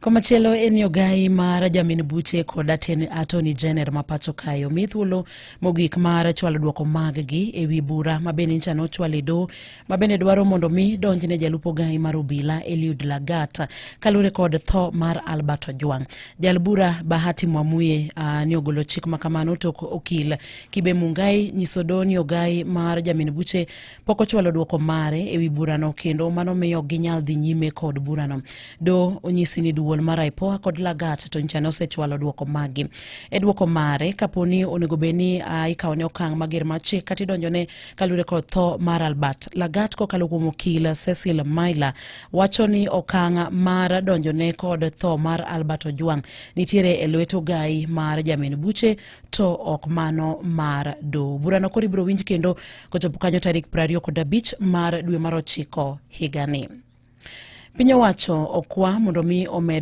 Komachielo en ni ogai mar jamin buche kod Attorney General ma pacho kae omi thuolo mogik mar chwalo duoko mag-gi e wi bura ma bende nyicha nochwal e doho ma bende dwaro mondo mi donjne jalup ogai mar obila Eliud Lagat kaluwore kod tho mar Albert Ojwang. Jal bura Bahati Mwamuye ni ogolo chik ma kamano tok okil Kibe Mungai nyiso doho ni ogai mar jamin buche pok ochwalo duoko mare e wi burano kendo mano miyo ok ginyal dhi nyime kod burano. Do onyisi ni duol mar IPOA kod Lagat to nyicha ne osechwalo duoko maggi. E duoko mare, kapo ni onego bed ni ikawone okang' mager mar chik kata idonjone kaluwore kod tho mar Albert Lagat kokalo kuom okil Cecil Maila wacho ni okang' mar donjone kod tho mar Albert Ojwang nitiere e lwet ogai mar jamin buche to ok mano mar doho. Burano koro ibiro winj kendo kochopo kanyo tarik 25 mar dwe mar ochiko higani. Piny owacho okwa mondo mi omed